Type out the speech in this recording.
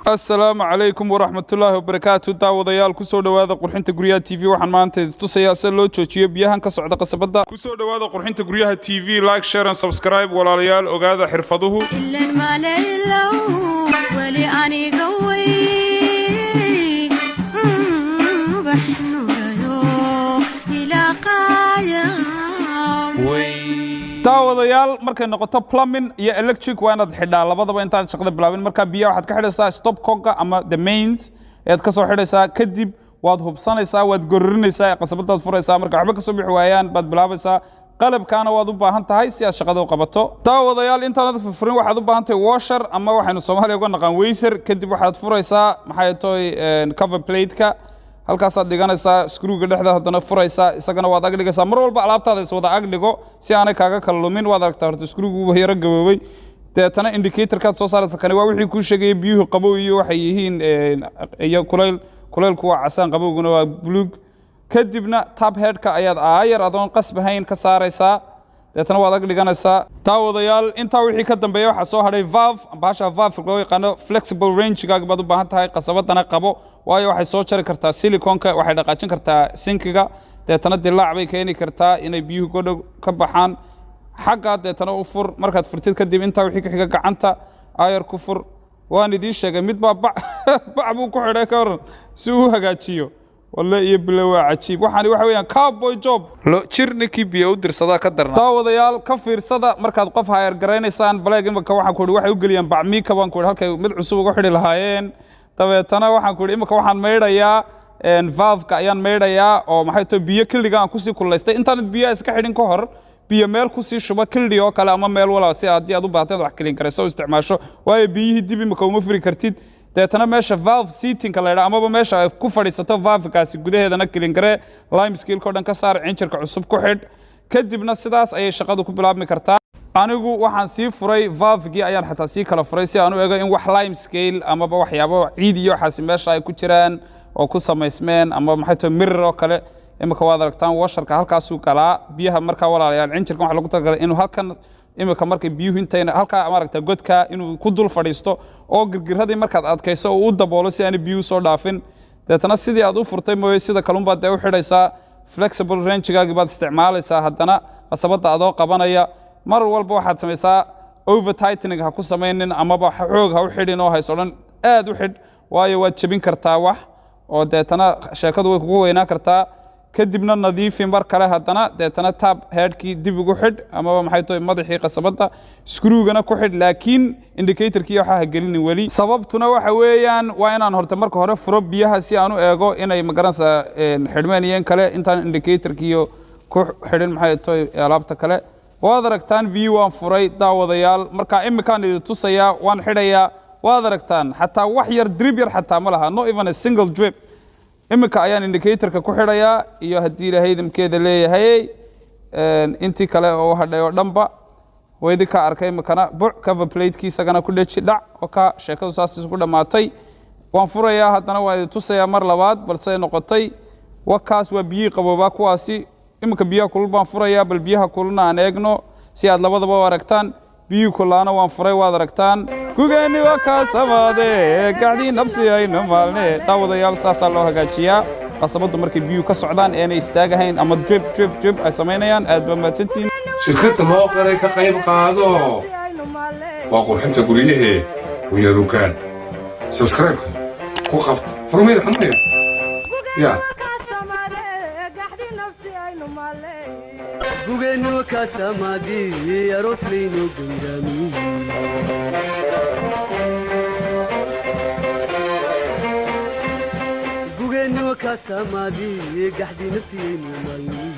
Asalaamu calaykum waraxmatullaahi wabarakaatu. Daawadayaal, kusoo dhowaada Qurxinta Guryaha TV. Waxaan maanta idin tusayaa sida loo joojiyo biyahan ka socda qasabadda. Kusoo dhowaada Qurxinta Guryaha TV. Like, share and subscribe. Walaalayaal, ogaada xirfaduhu. Ilan malaylow weli aniga way ubax nuurayo ilaa qaaya. Daawadayaal, markay noqoto plumbing iyo electric, waa inaad xidhaa labadaba intaad shaqada bilaabin. Markaa biyaha waxaad ka xidhaysaa stopcock-ga ama the mains ayaad ka soo xidhaysaa. Kadib waad hubsanaysaa, waad gororinaysaa, qasabadaad furaysaa. Marka waxba kasoo bixi waayaan baad bilaabaysaa. Qalabkaana waad u baahan tahay si aad shaqada u qabato. Daawadayaal, intaanad furfurin waxaad u baahan tahay washer ama waxaynu Soomaaliya uga naqaan weyser. Kadib waxaad furaysaa, maxay toy, cover plate-ka halkaasaad dhiganaysaa, screw-ga dhexda haddana furaysaa, isagana waad ag dhigaysaa. Mar walba alaabtaada is wada ag dhigo si aanay kaaga kala lumin. Waad aragtaa, horta screw-gu wuu yaro gaboobay. Deetana indicator-kaad soo saaraysa. Kani waa wixii kuu sheegaya biyuhu qabow iyo waxay yihiin iyo kulayl. Kulaylku waa casaan, qabowguna waa buluug. Kadibna tap head-ka ayaad aayar adoon qasbahayn ka saaraysaa, deetana waad ag dhiganaysaa. Daawadayaal, intaa wixii ka dambeeya waxaa soo hadhay valve, bahasha valve loo yaqaano flexible wrench-gaaga baad u baahan tahay. Qasabadana qabo, waayo waxay soo jari kartaa siliconka, waxay dhaqaajin kartaa sink-iga, deetana dilaac bay keeni kartaa inay biyuhu godhow ka baxaan xaggaa. Deetana u fur. Markaad furtid kadib, intaa wixii ku xiga gacanta aayar ku fur. Waan idiin sheegay, mid baa bac bac buu ku xidhay, ka waran si uu u hagaajiyo? Walle iyo bile, waa cajiib. Waxaani waxa weeyaan cowboy job. Lo jir ninkii biyo u dirsadaa ka darna. Daawadayaal, ka fiirsada markaad qof hire garaynaysaan. Baleeg imika waxaan ku idhi waxay u geliyaan bacmiika baan ku idhi, halkay mid cusub uga xidhi lahaayeen. Dabeetana waxaan ku idhi imika waxaan maydhayaa valve-ka ayaan maydhayaa, oo maxay tahay, biyo killiga aan kusii kululaystay. Intaanad biyaha iska xidhin ka hor, biyo meel kusii shuba, kildhi oo kale ama meel walaal, si haddii aad u baahato wax clean karayso u isticmaasho, waayo biyihii dib imika uma furi kartid. Deetana meesha valve seating-ka la yidhaha amaba meesha ay ku fadhiisato valve-kaasi gudaheedana clean garee, lime scale-ka o dhan ka saar, cinjirka cusub ku xidh. Kadibna sidaas ayay shaqadu ku bilaabmi kartaa. Anigu waxaan sii furay valve-gii ayaan xataa sii kala furay si aan u ego in wax lime scale amaba waxyaabo ciid iyo waxaasi meesha ay ku jiraan oo ku samaysmeen ama maxay tahay, mirror oo kale. Imika waad aragtaan, washer-ka halkaasuu galaa biyaha. Markaa walaalayaal, cinjirkan waxaa lagu talagalay inuu halkan imika markay biyuhu intayna halkaa maaragta godka inuu ku dul fadhiisto oo girgiradii markaad adkayso uu u daboolo si aanay biyuhu soo dhaafin. Deetana sidii aad u furtay mooye sida kalunbaad dee u xidhaysaa. Flexible wrench-gaagii baad isticmaalaysaa. Haddana qasabadda adoo qabanaya, mar walba waxaad samaysaa over tightening ha ku samaynin amaba xoog ha u xidhin oo hays odhan aad u xidh, waayo waad jebin kartaa wax oo deetana sheekadu way kugu weynaan kartaa. Kadibna nadiifi mar kale haddana. Deetana tap head-kii dib ugu xidh amaba maxay tahay, madaxii qasabadda screw-gana ku xidh, laakiin indicator-kii waxaa ha gelinin weli. Sababtuna waxa weeyaan waa inaan horta marka hore furo biyaha si aan u eego inay magaranaysaa xidhmeen iyo in kale, intaan indicator-kiiyo ku xidhin, maxay tahay, alaabta kale. Waad aragtaan, biyi waan furay, daawadayaal. Marka imikaan idin tusayaa, waan xidhayaa. Waad aragtaan, xataa wax yar, drip yar xataa ma laha, no even a single drip. Iminka ayaan indicator-ka ku xidhayaa iyo haddii Ilaahay idinkeeda leeyahay intii kale oo hadhay oo dhanba waydi ka arkay. Imikana buc cover plate-kii isagana ku dheji, dhac oo ka sheekadu saas isku dhammaatay. Waan furayaa haddana, waan idin tusayaa mar labaad balse noqotay. Wakaas waa biyihii qaboobaa kuwaasi. Iminka biyaha kulul baan furayaa, bal biyaha kululna aan eegno si aad labadaba u aragtaan. Biyihii kululaana waan furay, waad aragtaan. Gugeenni waa kaa samaade gacdii nabsi aynu maalne. Daawadayaal, saasaa loo hagaajiyaa qasabaddu markay biyuhu ka socdaan eenay istaagahayn ama drip drip drip ay samaynayaan. Aad baa mahadsantihiin. Shirkadda loo qoray ka qayb qaado waa Qurxinta Guryahee Winyarugaan. Subscribe-ka ku qabta furmayda xunaya ya. Gugeennu kasamadii arooslaynu gangaamiye. Gugeennu kasamadii gaxdii nafsiyaynu maalmiye.